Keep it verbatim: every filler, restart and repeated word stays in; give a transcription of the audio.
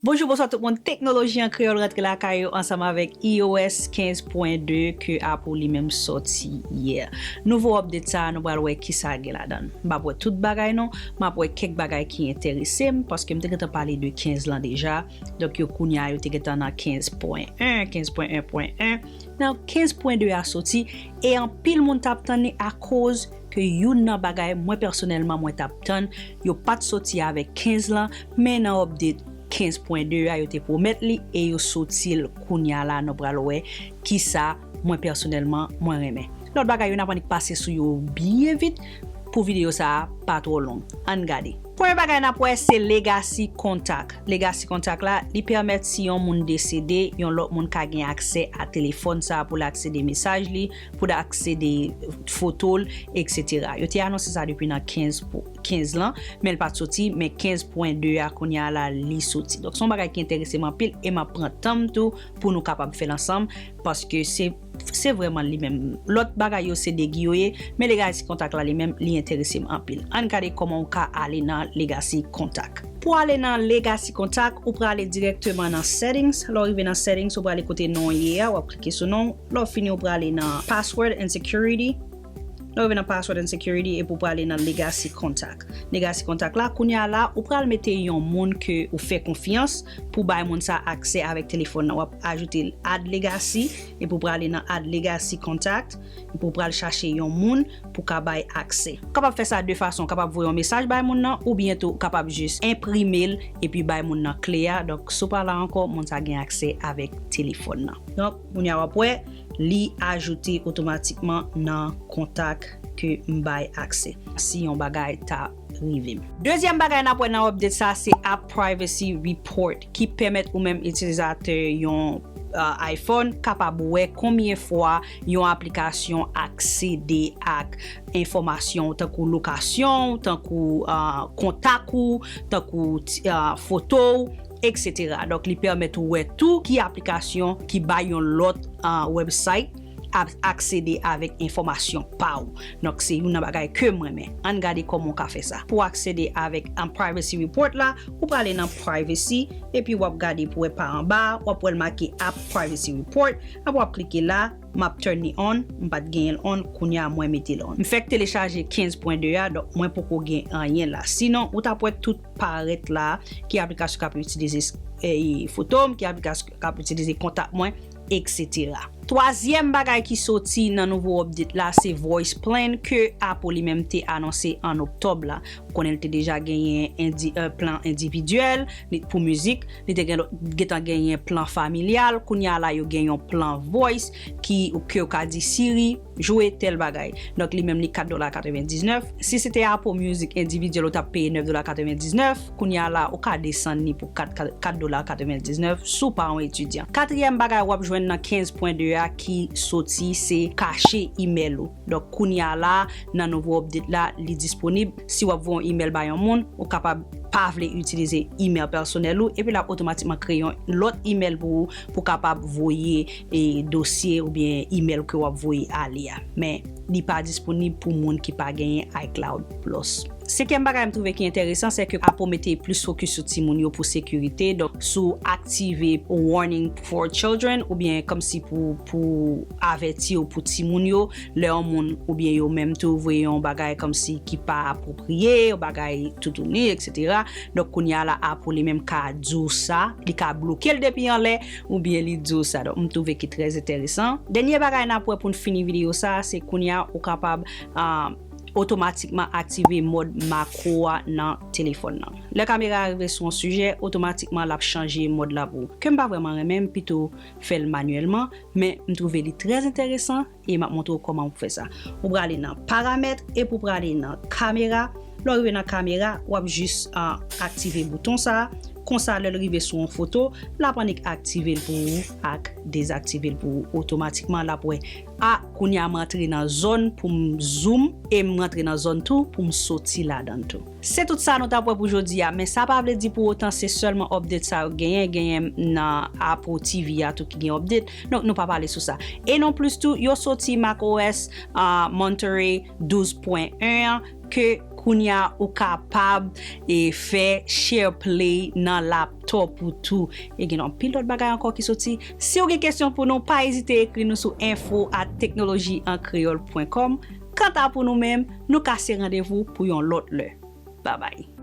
Bonjou, bonswa tout moun. Teknoloji an kreyòl rantre lakay ou ansanm avèk iOS kenz pwen de ke Apple li menm sòti yè. Nouvo update sa a, nou pral wè kisa gen ladan l. M p ap wè tout bagay non, m ap wè kèk bagay ki enterese m, paske m te gentan pale de kenz lan deja. Donk yo kounye a yo te gentan nan kenz pwen en, kenz pwen en pwen en. Nan kenz pwen de a soti, e anpil moun t ap tann li akoz ke youn nan bagay mwen pèsonèlman mwen t ap tann, yo pa t soti avèk kenz lan, men nan update kenz pwen de a yo te pwomèt li e yo soti l kounye a la, nou pral wè kisa mwen pèsonèlman mwen renmen. Lòt bagay yo n ap annik pase sou yo byen vit pou videyo sa a pa twò long. Ann gade. Premye bagay n ap wè se Legacy Contact. Legacy Contact la, li pèmèt si yon moun desede, yon lòt moun ka gen aksè a telefòn sa a pou l aksede mesaj li, pou l aksede foto l, etsetera. Yo te anonse sa depi nan kenz pou, kenz lan, men l pa t soti, men kenz pwen de a kounye a la, li soti. Donk, se yon bagay ki enterese m anpil e m ap pran tan m tou pou nou kapab fè l ansanm, paske se, se vrèman li menm. Lòt bagay yo se degi yo ye, men Legacy Contact la li menm, li enterese m anpil. Ann gade kòman w ka ale nan Legacy Contact. Pou ale nan Legacy Contact, ou prale dirèkteman nan Settings. Lè w rive nan Settings, ou prale kote non w ye a, w ap klike sou non. Lè w fini, ou prale nan Password and Security. Lè w rive nan Password and Security, epi w prale nan Legacy Contact. Legacy Contact la, kounye a la, ou pral mete yon moun ke ou fè konfyans pou bay moun sa aksè avèk telefòn nan. W ap ajoute Add Legacy, epi w prale nan Add Legacy Contact, epi w pral chache yon moun pou ka bay aksè. Ou kapab fè sa de fason, ou kapab voye yon mesaj bay moun nan, oubyen tou, ou kapab jis enprime l epi bay moun nan kle a. Donk, si w pa la ankò, moun sa gen aksè avèk telefòn nan. Donk, kounye a w ap wè, li ajoute otomatikman nan kontak ke m bay aksè, si yon bagay ta rive m. Dezyèm bagay n ap wè nan update sa, se App Privacy Report, ki pèmèt ou menm itilizatè yon, uh, iPhone kapab wè konbyen fwa yon aplikasyon aksede ak enfòmasyon w, tankou lokasyon w, tankou, uh, kontak ou, tankou, uh, foto w, etsetera. Donk, li pèmèt ou wè tou ki aplikasyon ki bay yon lòt, uh, website ap aksede avèk enfòmasyon pa w. Donk, se youn nan bagay ke m renmen. Ann gade kòman w ka fè sa. Pou aksede avèk, um, Privacy Report la, ou prale nan Privacy, epi w ap gade pou wè pa anba, w ap wè l make App Privacy Report, apre w ap klike la, m ap turn li on, m pa t genyen l on, kounye a mwen mete l on. M fèk telechaje kenz pwen de a, donk mwen poko gen anyen la. Sinon, ou t ap wè tout parèt la, ki aplikasyon k ap itilize, eh, foto m, ki aplikasyon k ap itilize kontak mwen, etsetera. Twazyèm bagay ki soti nan nouvo update la, se Voice Plan ke Apple li menm te anonse an oktòb la. Ou konnen l te deja genyen indi-, eh, plan endividyèl li, pou mizik, li te gen, gentan genyen plan familyal, kounye a la yo gen yon plan voice ki, ke yo ka di Siri, jwe tèl bagay. Donk, li menm, li kat dola katrevendiznèf. Si se te Apple Music endividyèl, ou t ap peye nèf dola katrevendiznèf. Kounye a la, ou ka desann li pou kat, kat dola katrevendiznèf si w pa yon etidyan. Katriyèm bagay w ap jwenn nan kenz pwen de a ki soti, se kache imèl ou. Donk, kounye a la, nan nouvo update la, li disponib. Si w ap voye yon imèl ba yon moun, ou kapab pa vle itilize imèl pèsonèl ou, epi l ap otomatikman kreye yon lòt imèl pou ou, pou kapab voye e dosye oubyen imèl ke w ap voye ale a. Men, li pa disponib pou moun ki pa genyen iCloud Plus. Senkyèm bagay m twouve ki enteresan, se ke Apple mete plis fokis sou timoun yo pou sekirite. Donk, si w aktive Warning for Children, oubyen kòmsi pou, pou avèti w pou timoun yo, lè yon moun oubyen yo menm tou voye yon bagay kòmsi ki pa apwopriye, yon bagay toutouni, etsetera. Donk, kounye a la, Apple li menm ka di w sa, li ka bloke l depi anlè, oubyen li di w sa. Donk, m twouve ki trè enteresan. Dènye bagay n ap wè pou n fini videyo sa a, se kounye a ou kapab, ah, otomatikman aktive mòd makwo a nan telefòn nan. Lè kamera a rive sou yon sijè, otomatikman l ap chanje mòd la pou ou. Ke m pa vrèman renmen, m pito fè l manyèlman, men m twouve li trè enteresan e m ap montre w kòman pou fè sa. Ou prale nan paramèt epi ou prale nan kamera. Lè w rive nan kamera, w ap jis, ah, aktive bouton sa a. Konsa, lè l rive sou yon foto, l ap annik aktive l pou ou ak dezaktive l pou ou otomatikman. L ap wè, a, kounye a m rantre nan zòn pou m zoom e m rantre nan zòn tou pou m soti ladan l tou. Se tout sa nou t ap wè pou jodi a, men sa pa vle di pou otan se sèlman update sa yo genyen, genyen nan Apple T V a tou ki gen update. Donk, nou pa pale sou sa. E non plis tou, yo soti macOS, ah, Monterey douz pwen en an, ke Kounye a, ou kapab e fè SharePlay nan laptop ou tou. E gen anpil lòt bagay ankò ki soti. Si w gen kesyon pou nou, pa ezite ekri nou sou info at technologie en créole point com. Kanta pou nou menm, nou kase randevou pou yon lòt lè. Babay.